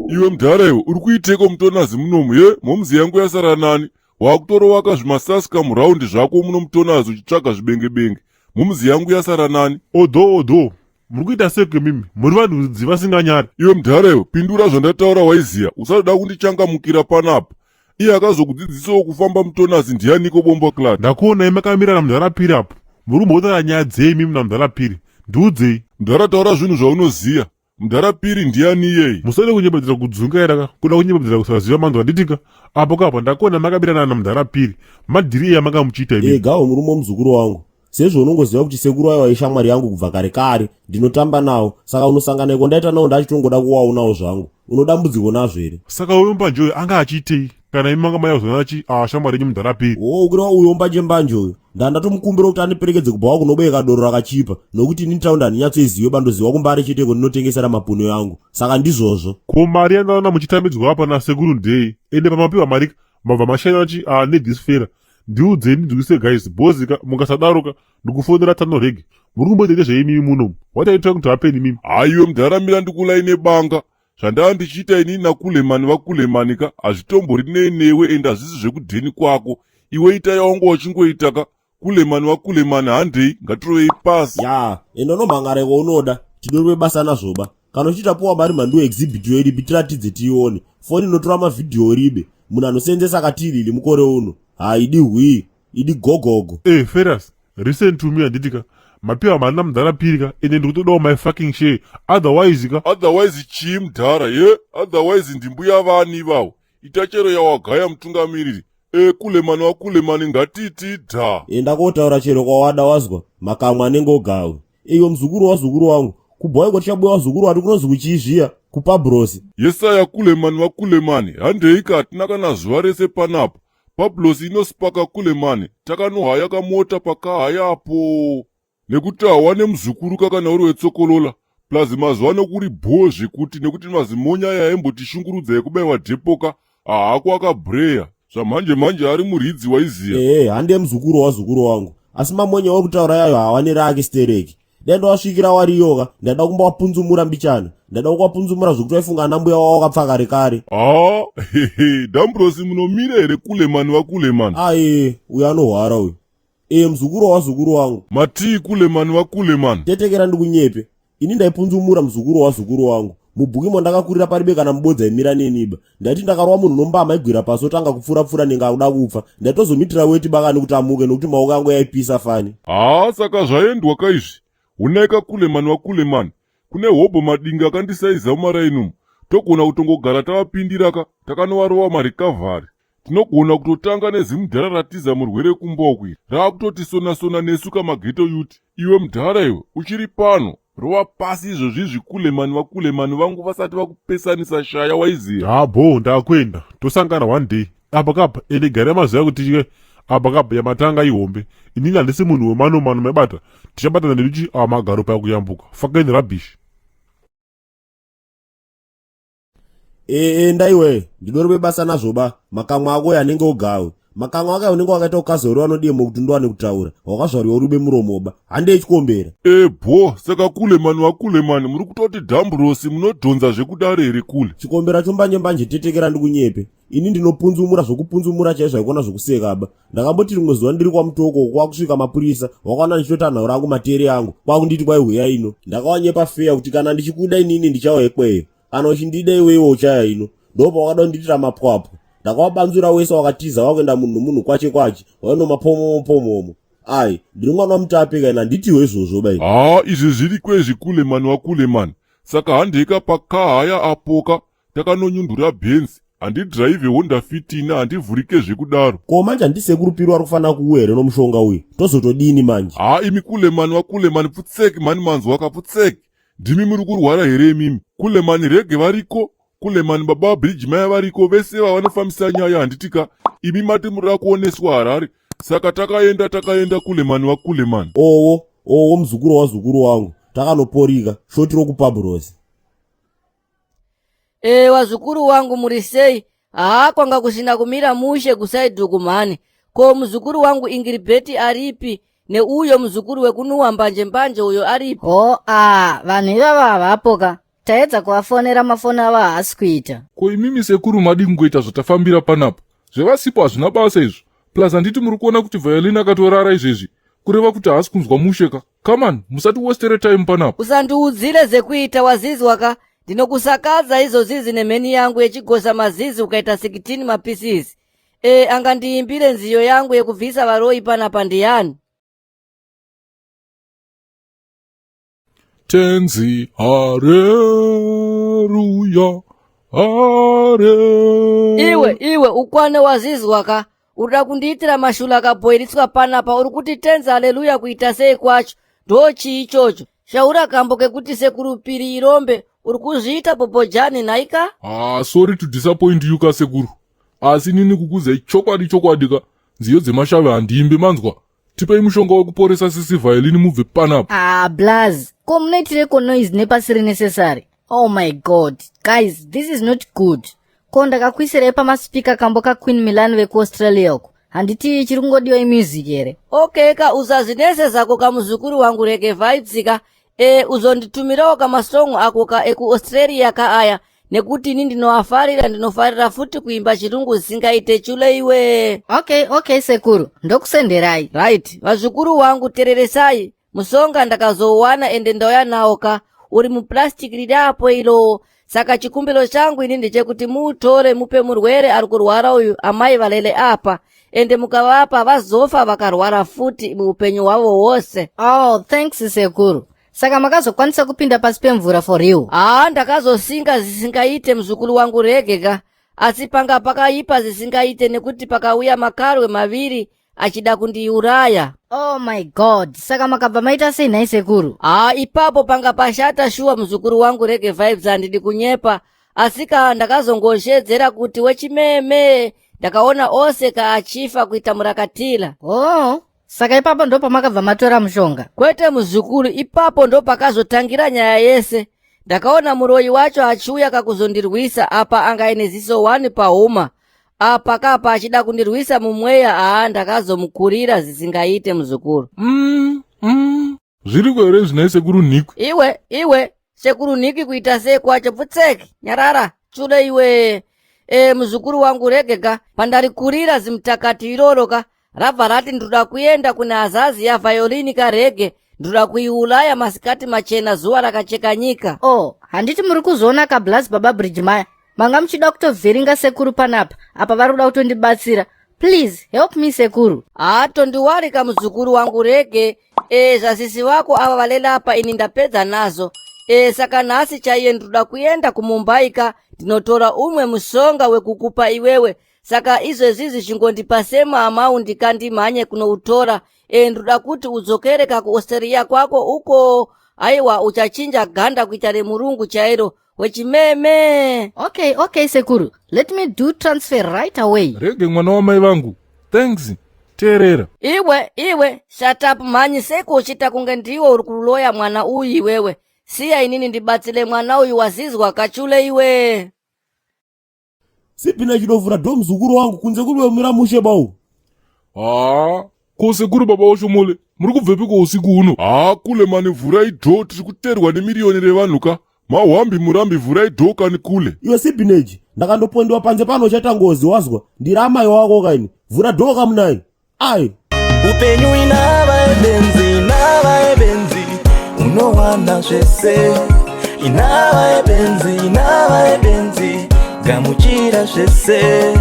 Iwe mudhara iwe, uri kuiteko mutonazi munomu ye? Momzi yangu yasara nani? Wakutorovaka zvimasaska muraundi zvako muno mutonazi uchitsvaga zvibengebenge. Momzi yangu yasara nani? Odho odho, muri kuita seko imimi, muri vanhu rudzi vasinganyari. Iwe mudhara iwe, pindura zvandataura waiziya, usazoda kundichangamukira panapa. Iye akazokudzidzisawo kufamba mutonazi ndianiko bomba clat? Ndakuonai makamira namudhara Piri apo, muri kumbotaura nyaya dzei imimi namudhara Piri? Ndiudzei. Mudhara taura zvinhu zvaunoziya. Mudhara Piri ndiani iyeye? Musade kunyepedzera kudzungaira ka, kuda kunyepedzera kusaziva manzwa handiti ka? Apo ka apo ndakuona makabirana namudhara Piri, madhiri eyi amanga muchiita imimi? Egawo murume womuzukuru wangu. Sezvo unongoziva kuti sekuru aiwa ishamwari yangu kubva kare kare, ndinotamba nawo, saka unosangana iko ndaita nawo ndachitongoda kuwaonawo zvangu. Unodambudziko nazvo here? Saka uyo mbanje uyo anga achiitei kana imi manga mauya kuzoona chi ah, shamwari yenyu mudhara Piri? Oh, kureva uyo mbanje mbanje uyo. Ndandatomukumbira kuti andiperekedze kubhawa kunobeka doro rakachipa nokuti ini taundi handinyatsoizive bandoziva kumbare chete kondinotengesera mapuno yangu. Saka ndizvozvo. Ko mari yandaona muchitambidzwa apa nasekuru ndei? Ende pamapiwa mari mabva mashaina chi ah, ne this fella. Ndiudzei ndinzwise guys boss ka mukasadaro ka ndikufonera tsano reg. Muri kumboita nezvei imimi muno? What are you trying to happen imimi? Haiwe mudhara mira ndikulaine banga. Zvandava ndichiita inini naKulemani vaKulemani ka hazvitombori nei newe ende hazvisi zvekudheni kwako. Iwe ita yawanga uchingoita ka. Kulemani vaKulemani handei ngatirovei pasi. Yaa enda unomhangara iko unoda tidorwe basa nazvoba. Kana uchiita puwa mari mhanduwe exhibit yo iripi tiratidze tiione. Foni inotora mavhidhiyo ribe. Munhu anoseenzesa akatiriri mukore uno. Haidi hwii. Idi gogogo. Eh, Ferus, listen to me handiti ka. Mapiwa mari namudhara Piri ka ende ndikutodawo my fucking share. Otherwise ka. Otherwise chii mudhara ye? Otherwise ndimbuya vani ivavo? Ita chero yawagaya mutungamiriri. E kulemani wakulemani ngatiti dha. Enda kotaura chero kwawada wazwa. Makamwa anenge ogawe. Iwe muzukuru wazukuru wangu. Kubhowa iko tichabuya wazukuru wati kunonzi kuchii zviya? Kupabrosi. Yesaya kulemani wakulemani handei ka hatina kana zuva rese panapa. Pablos inospaka kulemani takanohaya kamota pakahaya apo. Nekuti hawane muzukuru ka kana uri wetsokolola plus mazuva ano kuri bhoo zvekuti nekuti mazimonya aya aimbotishungurudza ekubaiwa dhepo ka hahako akabreya zvamhanje manje ari muridzi waiziya. Ehe hande muzukuru wazukuru wangu asi mamonya uri kutaura yayo hawane rake stereki dai ndowasvikira wariyoka ndaida kumbowapunzumura mbichana ndaida kuwapunzumura zvekuti waifunga ana mbuya wavo wakapfa kare kare. Haa hehe Dambrosi munomira here kulemani vakulemani. Aye uyo anohwara uyu. Ee muzukuru wazukuru wangu. Matii kulemani vakulemani. Tetekera ndikunyepe. Ini ndaipunzumura muzukuru wazukuru wangu. Mubhuki mwandakakurira paribe kana mubodza imira neniba. Ndaiti ndakarova munhu nombama igwira pasi otanga kupfura pfura nenge akuda kupfa. Ndaitozomitira weti bakani kuti amuke nokuti maoko angu yaipisa fani. Haa saka zvaendwa ka izvi. Hunaika kulemani vakulemani. Kune hobho madinga akandisaiza mumaraini umu. Togona kutongogara tavapindira ka takanovarova marecovery. Tinogona kutotanga nezimudhara ratiza murwere kumba uku iri raakutoti sona nesu kamageto yuti. Iwe mudhara iwe uchiri pano rova pasi izvozvi izvi kulemani vakulemani vangu vasati vakupesanisa shaya waiziya. Haa bhoo ndakuenda tosangana one day apa kapa ende garai maziva kuti chike apa kapa yamatanga ihombe inini handisi munhu wemano mano maibata tichabatana nedu chi awa magaro paya kuyambuka fucking rubbish. Ee enda iwe ndidori basa nazvo ba makamwa ako anenge ogawe makamwa ake unenge wakaita ukazori vanodemo kuti ndowane kutaura wakazvariwa uribe muromo ba handei chikombera. E bho saka kulemani vakulemani muri kutoti dhambrosi munodhonza zvekudaro here kule. Chikombera chombanje mbanje tetekera ndikunyepe ini ndinopunzumura zvokupunzumura chaizvo haikona zvokuseka ba ndakamboti rimwe zuva ndiri kwamutoko kwakusvika mapurisa wakaona ndichitota nhau rangu matere angu kwakunditi kwaihuya ino ndakawanyepa feya kuti kana ndichikuda inini ndichauya ikweyo kana uchindida iwewe uchaya ino ndopawakada kundiitira mapwapwa ndakawabanzura wese wakatiza wakuenda munhu nomunhu kwache kwache wainomapomomo pomomo ai ndiri mwana wamutape kaina handitiwo izvozvo bai Haa izvi zviri kwezvi kulemani wakulemani saka handeka pakahaya apoka takanonyundura Benz handidhiraivhe Honda Fit ini handivhurike zvekudaro. Ko manje handiti sekuru Piru ari kufanira kuuya here nomushonga uyu tozotodini manje. Haa imi kulemani wakulemani pfutseki mhani manzwaka pfutseki ndimi muri kurwara here imimi kulemani rege variko kulemani baba vabridge maya variko vese ava vanofambisa nyaya handitika imi mati murida kuoneswa Harare saka takaenda takaenda kulemani wakulemani. Owo owo muzukuru wazukuru wangu takanoporika shoti rokupabrosi. E, wazukuru wangu muri sei? Haa, kwanga kusina kumira mushe kusaidhi uku mhani. Ko muzukuru wangu Ingiribheti aripi? Neuyo muzukuru wekunuwa mbanje mbanje uyo aripi? Ho, a, vanhu ivava havapo ka. Taedza kuvafonera mafoni avo haasi kuita. Ko imimi sekuru madii kungoita zvatafambira panapa? Zvevasipo hazvina basa izvo. Plus handiti muri kuona kuti Violin akatorara izvezvi, kureva kuti haasi kunzwa mushe ka. Come on, musati wastere time panapa. Usandiudzire zekuita wazizwa ka. Ndinokusakadza izozizi nemheni yangu yechigosa mazizi ukaita 16 mapieces. E, angandiimbire nziyo yangu yekubvisa varoi panapa ndiyani? Tenzi hareruya hare. Iwe iwe ukwane wazizwa ka urida kundiitira mashula akabhoiritswa panapa uri kuti tenzi haleluya kuita sei kwacho ndochii ichocho shaura kambo kekuti sekuru piri irombe uri kuzviita bhobhojani nhaika Ah, sorry to disappoint you ka sekuru. Asi nini kukudzai chokwadi chokwadi ka nziyo dzemashavi handiimbe manzwa. Tipei mushonga wekuporesa sisi Violin mubve panapa. Ah, blaz, ko munoitireko noise nepasiri necessary? Oh my god, guys, this is not good. Ko ndakakuisirai pamaspeaker kambo kaQueen Milan vekuAustralia uko. Handiti chiri kungodiwa imusic here? Okay ka usazvinese zako kamuzukuru wangu rege vibes ka e, uzonditumirawo kamasong ako ka ekuaustralia ka aya nekuti ini ndinoafarira ndinofarira futi kuimba chirungu zvisingaite chule iwe. Okay, okay sekuru, ndokusenderai. Right, vazukuru wangu tereresai, musonga ndakazouwana ende ndauya nawo ka uri muplastic riri apo ilo. Saka chikumbiro changu ini ndechekuti muutore mupe murwere ari kurwara uyu amai valele apa ende mukavapa vazofa vakarwara futi muupenyu hwavo hwose. Oh, thanks sekuru. Saka makazokwanisa kupinda pasi pemvura for real? Haa, ndakazosinga zvisingaite muzukuru wangu rege ka, asi panga pakaipa zvisingaite nekuti pakauya makarwe maviri achida kundiuraya. Oh my god, saka makabva maita sei nhai sekuru? Haa, ipapo panga pashata shuwa muzukuru wangu rege vibes, handidi kunyepa. Asi ka ndakazongoshedzera kuti wechimeme ndakaona ose ka achifa kuita murakatila. Oh, saka ipapo ndo pamakabva matora mushonga? Kwete muzukuru, ipapo ndo pakazotangira nyaya yese. Ndakaona muroyi wacho achiuya kakuzondirwisa apa anga aine ziso 1 pahuma. Apa kapa achida kundirwisa mumweya, haa ndakazomukurira zvisingaite muzukuru. Zviriko here zvinai sekuru Nhikwi? Iwe, iwe, sekuru Nhikwi kuita sei kwacho pfutseki, nyarara, chule iwe. E, muzukuru wangu rege ka, pandarikurira zimutakati iroro ka, rabva rati ndoda kuenda kune azazi ya violini ka rege, ndoda kuiulaya masikati machena zuva rakacheka nyika. Oh, handiti muri kuzoona ka blaz baba Bridge maya. Manga muchida kutovhiringa sekuru panapa, apa vari kuda kutondibatsira. Please help me sekuru. Haa, tondiwarika muzukuru wangu rege. E, zvasisi vako ava valelapa ini ndapedza nazo. E, saka nhasi chaiye ndoda kuenda kuMumbai ka, ndinotora umwe musonga wekukupa iwewe. Saka izvezvizvi chingondipa same amount ka ndimhanye kunoutora. E, ndoda kuti udzokere ka kuAustralia kwako uko. Aiwa uchachinja ganda kuita remurungu chairo. Wechimeme. Okay, okay sekuru. Let me do transfer right away. Rege mwana wamai vangu. Thanks. Teerera. Iwe, iwe, shut up mhanyi, seko uchiita kunge ndiwe uri kuloya mwana uyu iwewe. Siya inini ndibatsire mwana uyu wazizwa kachule iwe. Sipina chinovhura do muzukuru wangu kunze kumira mushe bau. Haa, ko sekuru baba Oshomole, muri kubvepi ko usiku huno? Haa, kule mani vhurai dho, tiri kuterwa nemiriyoni revanhu ka. Mahwambi murambi vhurai dho kani kule. Iwe Sibineji, ndakandopondewa panze pano uchaita ngozi wazwa. Ndiri amai wako kaini. Vhura dho kamunai. Ai. Upenyu inava yebenzi, inava yebenzi, unowana zvese. Inava yebenzi, inava yebenzi, gamuchira zvese.